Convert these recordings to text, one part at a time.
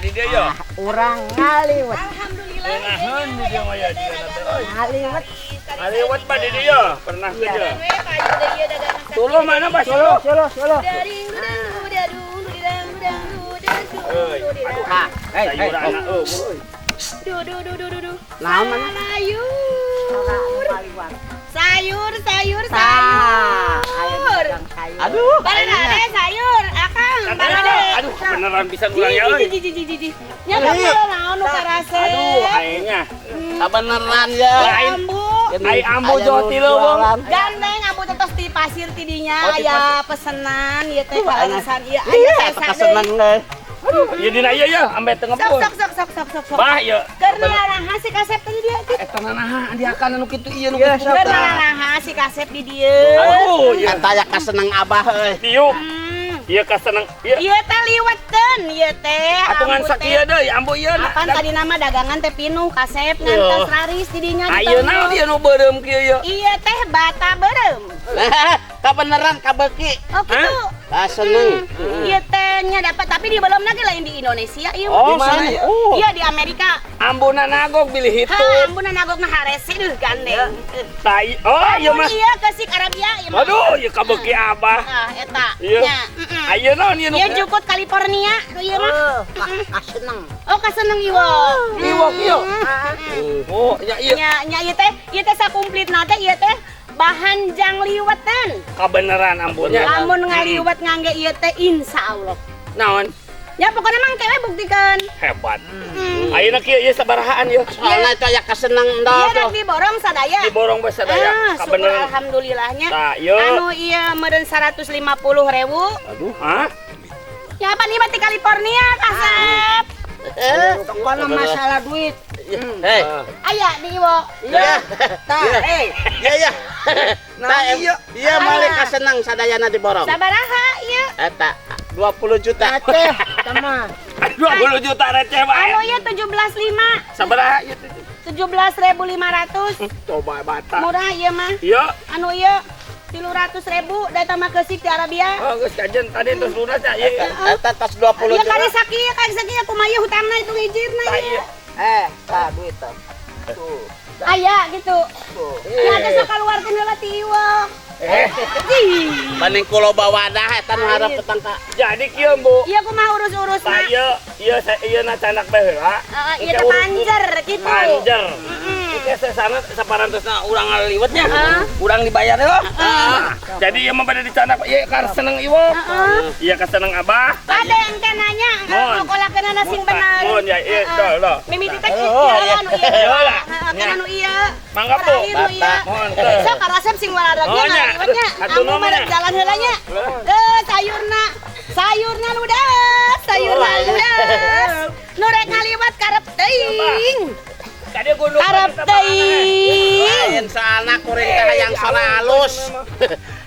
di dieu yo. Urang ngaliwet. Alhamdulillah. Ngeungaheun di dieu mah ya euy. Ngaliwet. Ngaliwet mah di dieu, pernah ke dieu. Suluh Suluh mana Pak? Suluh, suluh, suluh. Euy, aduh. Ah, hey, hey. Sayuran euy. Du du du du du du. Naon mana? Sayur. Sayur, sayur, Tah, sayur. sayur. Aduh. Barada sayur, akang, barada. Aduh, kebenaran pisan urang ya euy. Ji ji ji ji ji. Nya kamu naon nu karasep. Aduh, aingnya. Kabeneran ya. Lain. Ambu. Ai ambu joti leuweung. Gandeng ambu teh tos di pasir ti dinya Oh, di aya pesenan ieu teh kaleresan ieu aya Iya, sesa kaseneng deui. euy. Aduh, ieu dina ieu ya, ambe teu Sok ngebul. sok sok sok sok sok sok. Bah ieu. Keur nanaha si kasep teh di dieu teh. Eta nanaha diakan anu kitu ieu nu Iya, kitu. sok. Keur nanaha si kasep di dieu. Aduh, ieu. Eta ya kaseneng abah euy. Diuk. Hmm. Ieu kaseneng. Ieu Ieu teh liweteun ieu teh. atungan ambu teh. sakieu deui, ambu ieu. Apan tadi nama dagangan teh pinuh kasep ngantos raris di dinya di Ayeuna tengah. ieu nu beureum kieu ieu. Iya teh bata beureum. Kabeneran kabeuki. Oh gitu. Kaseneng. Iya teh nya dapat tapi di belum lagi lain di Indonesia ieu. Oh, Di mana sana. ya? Oh. Iya di Amerika. Ambuna nagog bilih Ha, hitut. ambuna nagogna harese deuh gandeng. Tai. Oh, ieu mah. Iya kesik Arabia ieu mah. Aduh, ieu kabeuki abah. Ah, eta. Iya. Nya, heeh. Ayeuna naon ieu nu? Ieu jukut California nu ieu mah. Oh, kaseneng. Oh, kaseneng iwok. Iwok ieu. Oh, ya ieu. Nya nya ieu teh sakumplitna teh ieu teh bahan jang liwetan. Kabeneran ambunya. Lamun ngaliwet ngangge ieu teh insyaallah. Naon? Ya pokoknya mang kewe buktikan. Hebat. Ayeuna kieu ieu sabarahaan ieu? Soalna itu aya kaseneng Iya endog. rek diborong sadaya. Diborong bae sadaya. Ah, syukur Kabeneran. alhamdulillahnya. Tah, ieu. Anu ieu meureun 150.000. Aduh, hah? Ya apa nih mati California kasep. Eh, Pokoknya masalah duit. hei. Aya di iwo. Iya. Tah, eh. Iya, iya. Tah, iya. Iya male kaseneng sadayana diborong. Sabaraha ieu? Eta 20 juta. Aceh, sama. 20 juta receh bae. Anu ieu 17.5. Sabaraha ieu? 17.500. Coba bata. Murah ieu mah. Ieu. Anu ieu 300.000 da mah keusik di Arabia. Oh, geus kajen tadi terus lunas ya ieu. Eta tos 20 Ieu juta. kali sakieu kali sakieu kumaha ieu hutangna itu ngijirna Tah ieu. ieu. Eh, tah duit tah. Tuh, Aya gitu. tuh. Ya teh sok kaluarkeun heula ti iwo. Eh, Banding kulo bawadah eta nu harap petang ka. jadi kieu, Bu. Iya kumaha urus-urusna. Tah ieu, ieu ieu na canak bae heula. Heeh, ieu teh panjer gitu. Panjer. Heeh. Oke, sesana saparantosna urang ngaliwetnya. Heeh. Urang dibayar heula. Jadi ieu mah pada dicanak ieu kaseneng iwok. Heeh. Ieu kaseneng abah. Kade engke nanya, Mun. ngokolakeunana sing bener. Mun ya ieu doh doh. Mimiti teh ieu anu ieu. Iya lah. Heeh, kan anu ieu. Mangga, Bu. Terakhir nu ieu. Mun. Sok karasep sing waradagnya Oh, nya. ngaliwetnya. Atuh Ambu mah nya. rek jalan heula nya. Eh, sayurna. Sayurna ludas, sayurna ludas. Nu rek ngaliwet karep teuing. Kade gunduk. Karep teuing. Lain soalna kuring teh hayang sora alus.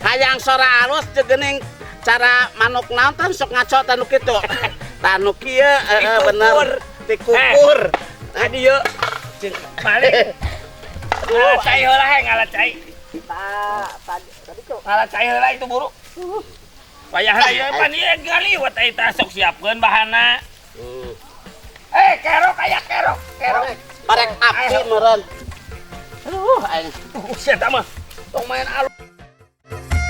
Hayang sora alus jeung geuning cara manuk naon teh sok ngaco teh nu kitu. Tah nu kieu heeh bener. Dikukur. Adi ieu. Balik. Ngalah cai heula he, ngalah cai. Tah, tadi tadi tuh. Ngalah cai heula itu buru. Wayahna ieu pan ieu ngaliwet eta tah sok siapkeun bahanna. Eh, kerok aya kerok, kerok. Korek api meureun. Aduh, aing. Sia mah. Tong main alus. Thank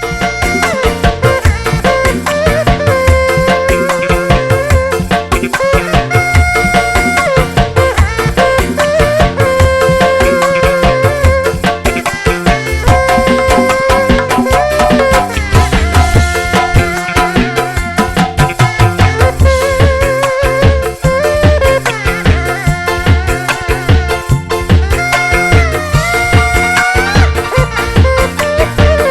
you.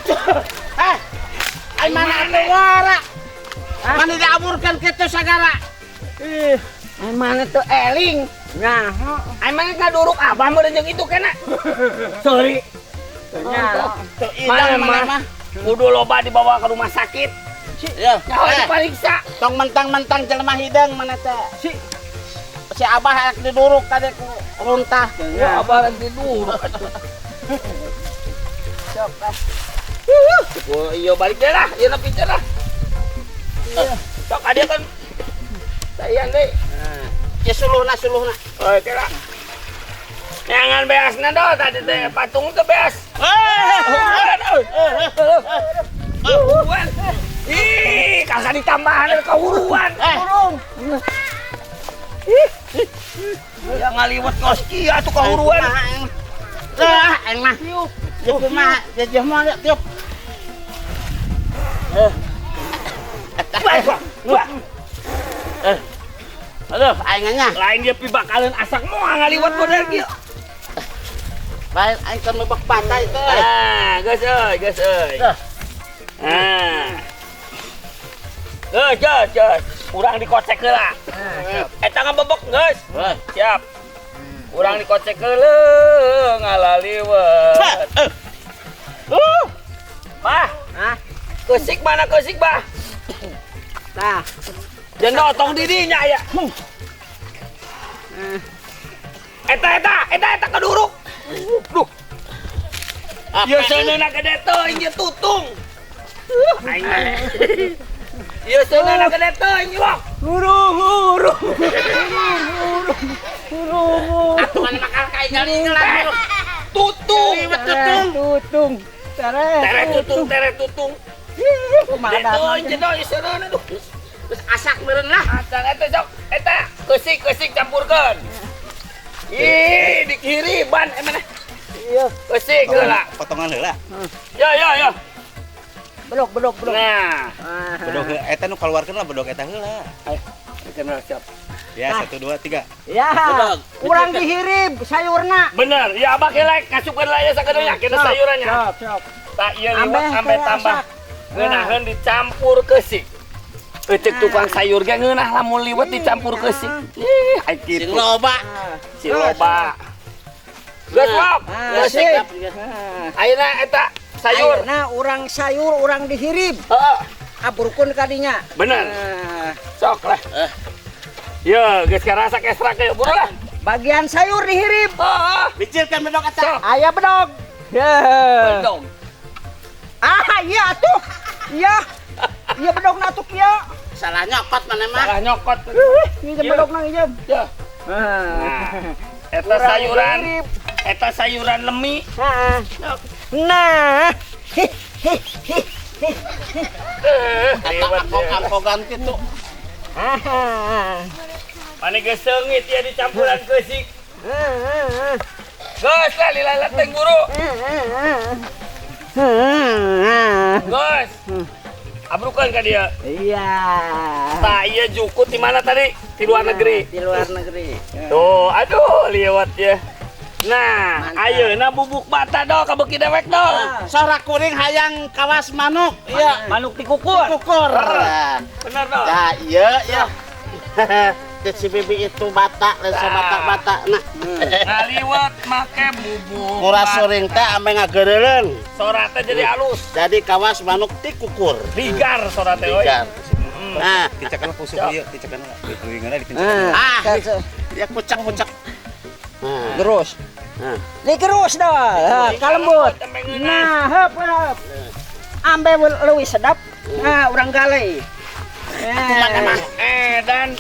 Atuh. Eh. Ai mana atuh ngora? Mana diaburkeun kitu sagala? Ih, Ai mana tuh eling? Nah, Ai mana ngaduruk abah meureun jeung itu kena. Sorry. Nah. Tuh Mana idang mana mah? mah. Kudu loba dibawa ke rumah sakit. Ya. Nyawa Eh, diperiksa. tong mentang-mentang jelema hideung mana teh. Si. Si abah rek diduruk tadi ku runtah. Ya abah nanti duruk atuh. Sok ah. Oh, iya balik deh lah, iya nepi lah. Sok adia kan. Sayang deh. Ya suluhna suluhna. Oh, kira. Jangan beasna do tadi teh patung teh beas. Kahuruan. Ih, kakak ditambahan kahuruan. Burung. Ya ngaliwet kos kieu atuh kahuruan. Ah, aing mah. Ya kumaha, ya jeung mah ya tiup. Wah, wah, wah. Aduh, aing nya. Lain dia pibakalan asak moal ngaliwet model kieu. Lain aing kan mebek bata itu. Ah, geus euy, geus euy. Ah. Geus, geus, geus. Urang dikocek heula. Eta ngabebek geus. Siap. Urang dikocek heula ngalaliwet. Bah, Hah? keusik mana keusik, Bah? Nah, Jendo tong didinya ya. Eta eta eta eta keduruk. Duh. Ieu seuneuna gede teuing ieu tutung. Aing mah. Ieu seuneuna gede teuing ieu. hurung hurung. Hurung hurung. Atuh mana makal ka ingal-ingalan. Tutung. Tere tutung. Tere. Tere tutung, tere tutung. Ih, Gede kumaha teuing jendo ieu seuneuna duh. Terus asak meureun lah. Acan eta sok eta keusik keusik campurkeun. Ih, di kiri ban eh mana? Iya. Keusik heula. Potongan heula. Ya ya ya. Bedok bedok bedok. Nah, Ah. Bedog heula eta nu kaluarkeun lah bedog eta heula. ayo kenal siap. Ya, 1 2 3. Ya, Bedog. urang dihirib sayurna. Bener, ya abah kelek ngasupkeun lah ya sakedeung kena sayurannya. Sok, sok. Tak ieu liwet Ambeh ambe teh tambah. asak. Ngeunaheun dicampur keusik. Euceuk tukang sayur ge ngeunah lamun liwet dicampur keusik. Ih, ai Sing kitu. loba. Si loba. Geus wok. Ah, Geus. sip. Ayeuna eta sayur. Ayeuna urang sayur urang dihirib. Heeh, Aburkeun kadinya. bener. Nah, Sok lah. Ya, geus karasa kesrak ge buru lah. bagian sayur dihirib. Heeh. Bicilkeun bedog eta. Sok. Aya bedog. Ya. Bedog. Ah, iya atuh. Iya. Iya bedogna atuh kieu. Salah nyokot mana mah. Salah nyokot. Ih, nginjem Iya. bedogna nginjem. Ya. Nah. Nah, eta Urang sayuran, dihirib. eta sayuran lemi. Heeh. Nah. Hi, hi, hi. Eh, Eta liwet angkog-angkogan kitu. Ah. Mana geus seungit ya dicampuran keusik. Ah. Geus lah lila teh guru. Ah. Geus. Abrukan ka dia. Iya. Tah ieu jukut di mana tadi? Di luar negeri. Di luar negeri. Tuh, aduh liwat ya. Nah, Mantap. ayeuna bubuk bata do kabeuki dewek do. Sora kuring hayang kawas manuk. Iya. Manuk dikukur. Kukur. Bener do. Nah, iya iya. Si bibi itu bata, lain bata-bata. Nah, Ngaliwat make bubuk. murah soring teh ame ngagereuleun. Sora teh jadi halus. Jadi kawas manuk tikukur. Ligar sora teh euy. Ligar. Nah, Ticakeun ku suku ieu, ticakeun heula. Leuwingeunna ditincakeun. ah, Ah. ya kucak-kucak. Nah, Gerus. nah. Ini gerus dah, ha, kalembut. Nah, heup heup. Ambe leuwih sedap. Nah, urang gale. Kumaha mah? Eh dan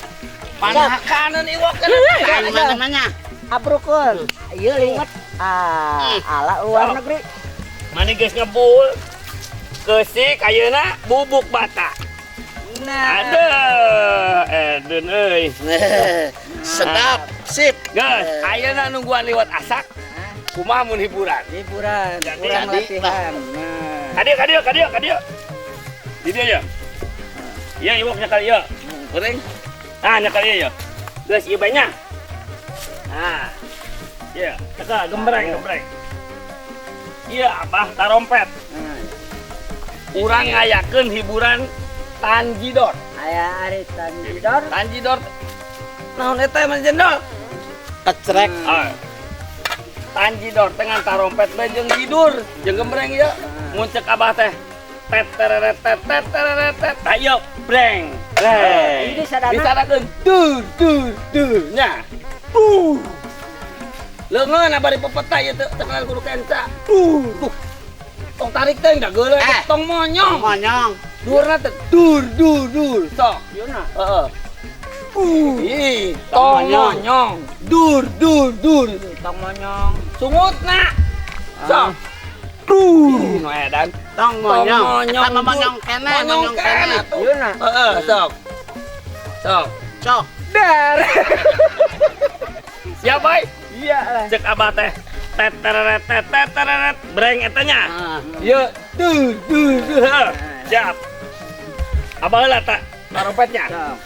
panahakaneun iwak Kan mana-mana. Abrukeun. Ieu liwet. Ah, ala luar negeri. Mani geus ngebul. Keusik ayeuna bubuk bata. Nah. Aduh, edan euy. Sedap, sip. Geus, ayeuna nungguan liwat asak. Kumaha mun hiburan? Hiburan, Jadi, urang jadi, latihan. Nah. Kadieu, kadieu, kadieu, kadieu. Di dieu ya. Iya, iwak nya kali ieu. Kuring. Ah, nya kali ieu ya. Geus ieu banyak. Nah. Iya, teka gembreng, gembreng. Iya, abah tarompet. Nah. Urang ngayakeun hiburan tanjidor. Aya ari tanjidor. Tanjidor. Naon eta mah jendol? Kecrek. Ah. Tanjidor teh ngan tarompet bae jeung gidur, jeung gembreng ieu. Mun cek abah teh tet tereret tet tet tereret tet. Tah ieu breng. Breng. Ini sadana. Disadakeun dur dur dur nya. Leungeun abah dipepeta ieu teh teu kudu kenca. Tuh. Tong tarik teh da geuleuh tong monyong. Monyong. Durna teh dur dur dur sok. Ieu na. Heeh. Ih, tong monyong. Dur dur dur. Tong monyong. Sungutna. Sok. Duh, nu edan. Tong monyong. Eta mah monyong keneh, monyong keneh. Ieu na. Heeh, sok. Sok. Sok. Dar. Siap, bae? Iya lah. Cek abah teh. Tet tereret tet tet tereret breng eta nya. Heeh. Ieu dur dur dur. Siap. Abah heula ta tarompetnya. Sok.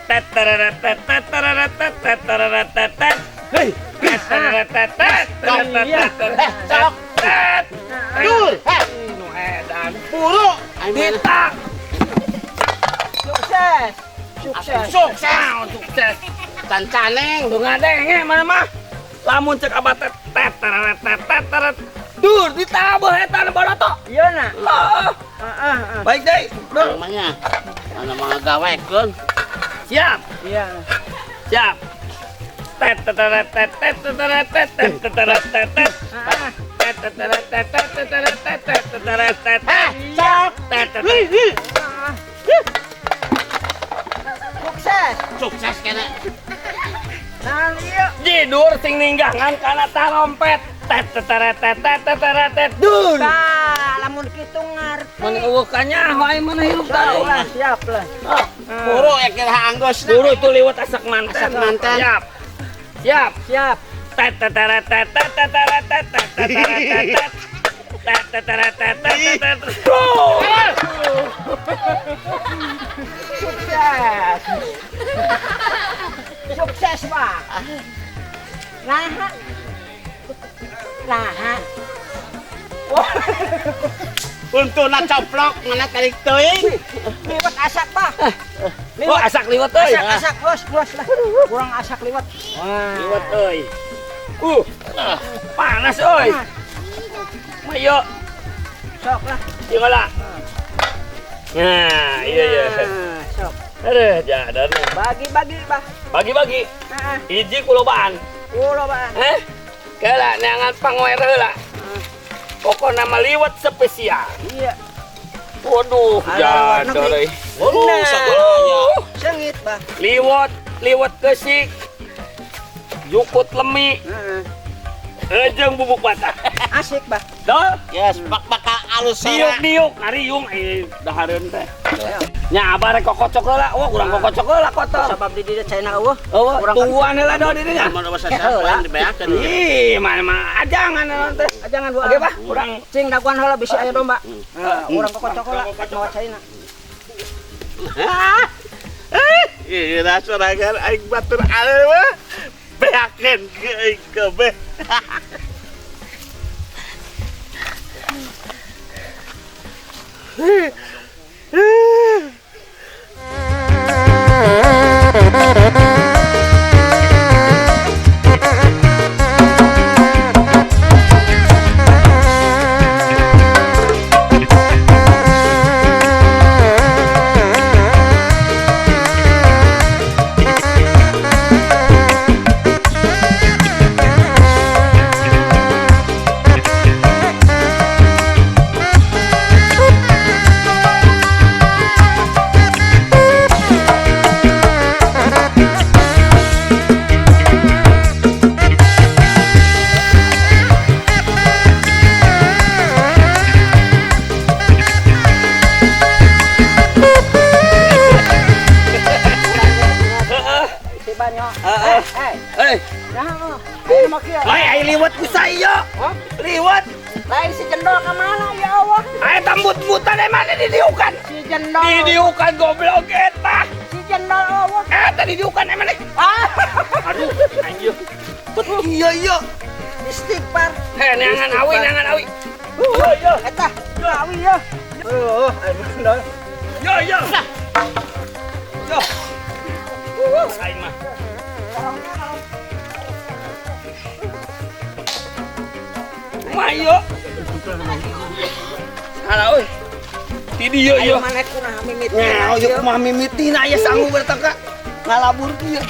Tet tereret tet tet tereret tet tet tereret tet tet. Hei, tet tereret tet tet tereret tet tet. Sok. Tet. Dur. Heh, Nu edan. buru. Dita. Sukses. Sukses. Sukses. Naon sukses. Cancaneng. Tuh ngadenge mana mah. Lamun cek abah tet tet tereret tet tet tereret. Dur ditabuh eta nu baroto. Ieu na. Heeh. Heeh, heeh. Baik deui. Dur. Namanya. Mana mah gawekeun. Siap. Iya. Siap. Tet tet tet tet tet tet tet tet tet tet tet. Heeh. Tet tet tet tet tet tet tet tet tet tet tet. Sok. Tet tet. Sukses. Sukses keneh. Nah, ieu. Jidur sing ninggangan kana tarompet. Tet tet tet tet tet tet tet tet. Dur. Tah, lamun kitu ngarti. Mun eueuh kanyaho aing mana hirup Siap tadi. lah, siap lah. Buru ya kira anggosna. Buru itu liwat asak manten. Asak manten. Siap. Siap. Siap. Tet tet tet tet tet tet tet tet tet tet tet tet. Tet tet tet tet tet tet tet. Sukses. Sukses, Pak. Nah. Nah. Untuna coplok mana tarik teuing. Liwat asak, Pak. Oh, asak liwat euy. Asak, asak, bos, bos lah. Kurang asak liwat. Wah. Liwat euy. Panas euy. Mayo, Sok lah. ieu lah. Nah, iya iya. Nah, sok. Aduh, jadar. Bagi-bagi, Pak. Bagi-bagi. Heeh. Hiji kulobaan. Kulobaan. Heh? Kela neangan pangoer heula. Pokokna mah liwet spesial. Iya. Waduh, Alah, jadar euy. Waduh, Nah. sagalanya. Sengit, Pak. Liwet, liwet kesik. Jukut lemi, Heeh. ejeng bubuk patah. Asik, Pak. Dol, Yes, bak bakal alus sora. diuk-diuk ngariung dahareun teh. Nya abah rek kokocok heula, wah urang kokocok heula kotor. Sabab di dieu caina eueuh. Eueuh, Urang tungguan heula do di dinya. Mun eueuh sasapuan dibeakeun. Ih, mana mah ajangan naon teh. Ajangan buah. Oke, Pak, urang Cing daguan heula bisi aya domba. Heeh, urang kokocok heula mawa caina. Iya, sorangan aing batur aleu mah. Beakeun ke aing kabeh. Si banyo. Heeh. Eh, Eh, nah, ayo mah kieu. lain ai liwet ku saya. Liwet. Lain si jendol ka mana ya Allah? Ai tambut-butan emang didiukan. Si jendol. Didiukan goblok eta. Si jendol Allah. Eta didiukan emang. Ah, Aduh, anjir. Bet iya iya. istighfar. Heh, neangan awi, neangan awi. Iya iya. Eta, awi ya. Oh, aing mah. Yo yo. Yo. Aing mah. Kumaha ieu? Salah euy. Ti dieu ieu. Ayo maneh kumaha mimitina? Nah, ieu kumaha mimitina aya sangu bertah ka ngalabur kieu.